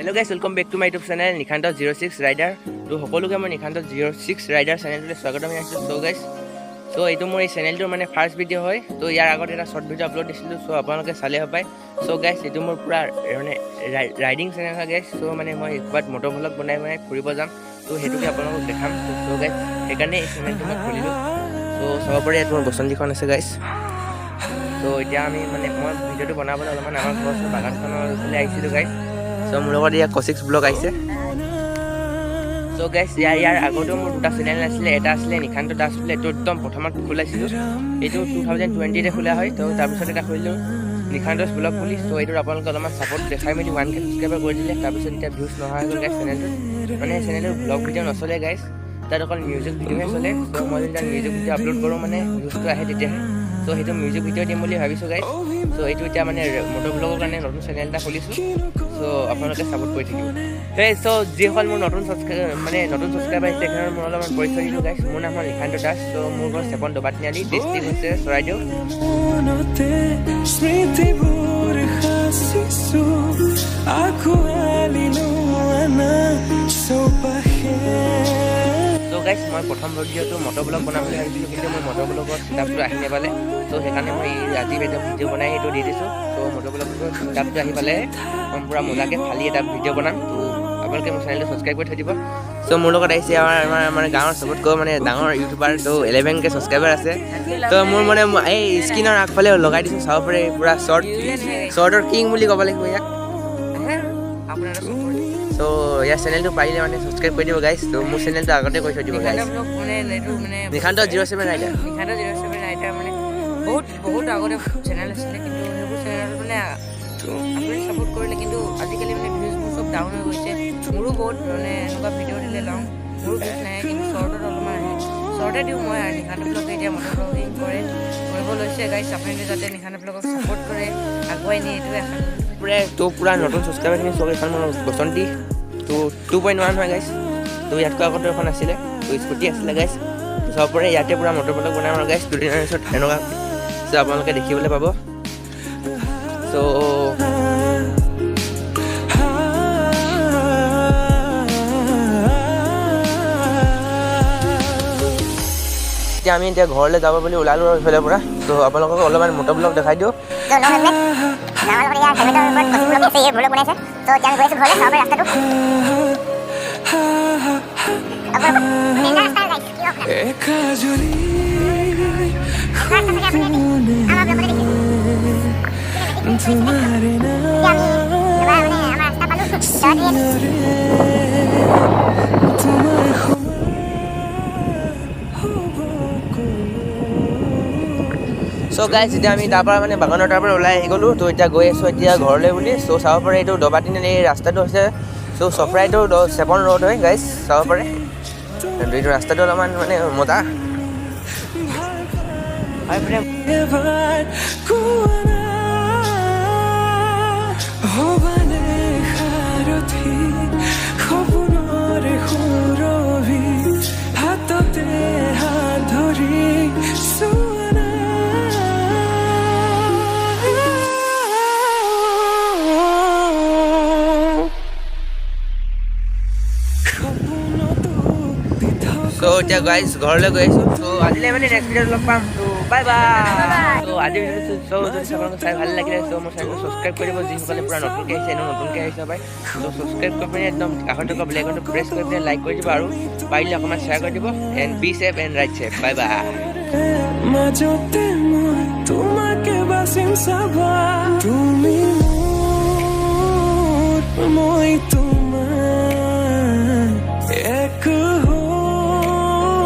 Hello guys, welcome back to my YouTube channel Nishant 06 rider. তো সকলোকে মই Nishant 06 rider চেনেলটোলৈ স্বাগতম জনাইছোঁ। চ' গাইজ, চ' এইটো মোৰ এই চেনেলটোৰ মানে ফাৰ্ষ্ট ভিডিঅ' হয়। তো ইয়াৰ আগত এটা শ্বৰ্ট ভিডিঅ' আপলোড দিছিলোঁ, চ' আপোনালোকে চালে পায়। চ' গাইজ, এইটো মোৰ পূৰা মানে ৰাইডিং চেনেল হয় গাইজ। চ' মানে মই ক'ৰবাত মটৰ ভ্লগ বনাই বনাই ফুৰিব যাম, ত' সেইটোকে আপোনালোকক দেখাম। চ' গাইজ, সেইকাৰণে এই চেনেলটো মই খুলিলোঁ। চ' চাব পাৰে, ইয়াত মোৰ বসন্তীখন আছে গাইজ। ত' এতিয়া আমি মানে মই ভিডিঅ'টো বনাবলৈ অলপমান আমাৰ ঘৰৰ ওচৰৰ বাগানখনৰ ফালে আহিছিলোঁ গাইজ। চ' মোৰ লগত ইয়াত কচিক্স ব্লগ আহিছে। চ' গাইজ, ইয়াৰ ইয়াৰ আগতেও মোৰ দুটা চেনেল আছিলে। এটা আছিলে নিশান্ত দাস বুলি, এইটো একদম প্ৰথমত খোলাইছিলোঁ, এইটো 2020তে খোলা হয়। ত' তাৰপিছত এটা খুলিলোঁ নিশান্ত ব্লগ বুলি। চ' এইটোত আপোনালোকে অলপমান ছাপৰ্ট দেখাই মেলি 1K subscriber কৰি দিলে। তাৰপিছত এতিয়া ভিউজ নহা হৈ গ'ল গাইজ চেনেলটোত। মানে চেনেলটোত ব্লগ ভিডিঅ' নচলে গাইজ, তাত অকল মিউজিক ভিডিঅ'হে চলে। চ' মই যেতিয়া মিউজিক ভিডিঅ' আপলোড কৰোঁ, মানে ভিউজটো আহে তেতিয়াহে। চ' সেইটো মিউজিক ভিডিঅ' দিম বুলি ভাবিছোঁ গাইজ। চ' এইটো এতিয়া মানে মটৰ ব্লগৰ কাৰণে নতুন চেনেল এটা খুলিছোঁ। চ' আপোনালোকে ছাপোৰ্ট কৰি থাকিব। সেই চ' যিসকল মোৰ নতুন ছাবস্ক্ৰাইব, মানে নতুন ছাবস্ক্ৰাইবাৰ আহিছে, তেখেতৰ মোৰ অলপমান পৰিচয় দিলোঁ গাইজ। মোৰ নাম হ'ল নিশান্ত দাস। চ' মোৰ ঘৰ চেপন দবা তিনিআলি, ডিষ্ট্ৰিক্ট হৈছে চৰাইদেউ। মনতে স্মৃতিবোৰ সাঁচিছো, আঁকোৱালি লোৱা চৌপাশে। চ' গাইজ, মই প্ৰথম ভিডিঅ'টো মটৰ ব্লগ বনাম বুলি ভাবিছিলোঁ, কিন্তু মোৰ মটৰ ব্লগৰ ছেটআপটো আহি নাপালে। চ' সেইকাৰণে মই এই আজি এটা ভিডিঅ' বনাই সেইটো দি দিছোঁ। চ' মটৰ ব্লগটোৰ ছেটআপটো আহি পালে মই পূৰা মজাকৈ ফালি এটা ভিডিঅ' বনাম। ত' আপোনালোকে মোৰ চেনেলটো ছাবস্ক্ৰাইব কৰি থৈ দিব। চ' মোৰ লগত আহিছে আমাৰ গাঁৱৰ চবতকৈ মানে ডাঙৰ ইউটিউবাৰ। ত' 11K subscriber আছে। ত' মোৰ মানে এই স্ক্ৰীণৰ আগফালে লগাই দিছোঁ, চাব পাৰে। পূৰা শ্বৰ্টৰ কিং বুলি ক'ব লাগিব ইয়াক। চ' ইয়াৰ চেনেলটো পাৰিলে মানে ছাবস্ক্ৰাইব কৰি দিব গাইজ। ত' মোৰ চেনেলটো আগতে কৰি থৈ দিব গাইজ। মানে এইটো মানে নিশান্ত 07 ৰাইডাৰ। নিশান্ত 07 ৰাইডাৰ। মানে বহুত বহুত আগতে চেনেল আছিলে, কিন্তু সেইবোৰ চেনেল মানে আপুনি ছাপোৰ্ট কৰিলে, কিন্তু আজিকালি মানে ভিউজবোৰ চব ডাউন হৈ গৈছে। মোৰো বহুত মানে এনেকুৱা ভিডিঅ' দিলে লং মোৰো ভিউজ নাহে, কিন্তু শ্বৰ্টত অলপমান আহে। শ্বৰ্টে দিওঁ মই আৰু নিশান্ত ব্লগে এতিয়া মটৰ ব্লগিং কৰিব লৈছে গাইজ। আপোনালোকে যাতে নিশান্ত ব্লগক ছাপোৰ্ট কৰে, আগুৱাই নিয়ে, এইটোৱে আশা কৰোঁ। পূৰা তো পূৰা নতুন ছাবস্ক্ৰাইবাৰখিনি চব। এইখন মোৰ বসন্তী তো 2.1 হয় গাইজ। তো ইয়াতকৈ আগতে এখন আছিলে, তো স্কুটি আছিলে গাইজ। চবৰে ইয়াতে পূৰা মটৰ ব্লগ বনাম আৰু গাইজ, দুদিনৰ পিছত এনেকুৱা চ' আপোনালোকে দেখিবলৈ পাব। চ' এতিয়া আমি এতিয়া ঘৰলৈ যাব বুলি ওলালোঁ আৰু ইফালৰ পৰা। ত' আপোনালোকক অলপমান মটৰ ব্লগ দেখাই দিওঁ। তো ন হেলমেট, আমাৰ লগত ইয়াৰ হেলমেটৰ ওপৰত কচিং ব্লগ আছে, এই ব্লগ বনাইছে। তো এতিয়া আমি গৈ আছোঁ ঘৰলৈ, চাব পাৰে ৰাস্তাটো। ডেঞ্জাৰ ৰাস্তা গাইছ, কি হ'ব? একাজলি ৰাস্তা চাগে আপুনি আমাৰ ব্লগতে দেখিছে। তোমাৰে এতিয়া আমি এবাৰ মানে আমাৰ ৰাস্তা পালোঁ। নাম তোমাৰ সমান হ'ব। চ' গাইজ, এতিয়া আমি তাৰ পৰা মানে বাগানৰ তাৰ পৰা ওলাই আহি গ'লোঁ। ত' এতিয়া গৈ আছোঁ এতিয়া ঘৰলৈ বুলি। চ' চাব পাৰে, এইটো দবা তিনিআলি এই ৰাস্তাটো হৈছে। চ' চফৰাইটো চেপন ৰোড হয় গাইজ, চাব পাৰে। এইটো ৰাস্তাটো অলপমান মানে মজা হয় মানে। এবাৰ কোৱা না, হ'বানে সাৰথি সপোনৰে সুৰভি, হাততে হাত ধৰি চোৱা না। সপোনতো পৃথক। চ' এতিয়া গাইজ, ঘৰলৈ গৈ আছোঁ। চ' আজিলৈ মানে নেক্সট ভিডিঅ'ত লগ পাম। ত' বাই বাই। চ' আজি ভিডিঅ'টো চ' যদি আপোনালোকে চাই ভাল লাগিলে, চ' মোৰ চেনেলটো ছাবস্ক্ৰাইব কৰিব। যিসকলে পূৰা নতুনকৈ আহিছে, এনেও নতুনকৈ আহিছে পাই, চ' ছাবস্ক্ৰাইব কৰি পিনে একদম কাষত থকা বেল আইকনটো প্ৰেছ কৰি পিনে লাইক কৰি দিব আৰু পাৰিলে অকণমান শ্বেয়াৰ কৰি দিব। And be safe and ride safe, bye bye. মাজতে মই তোমাকে বাচিম চাবা, তুমি মোৰ, মই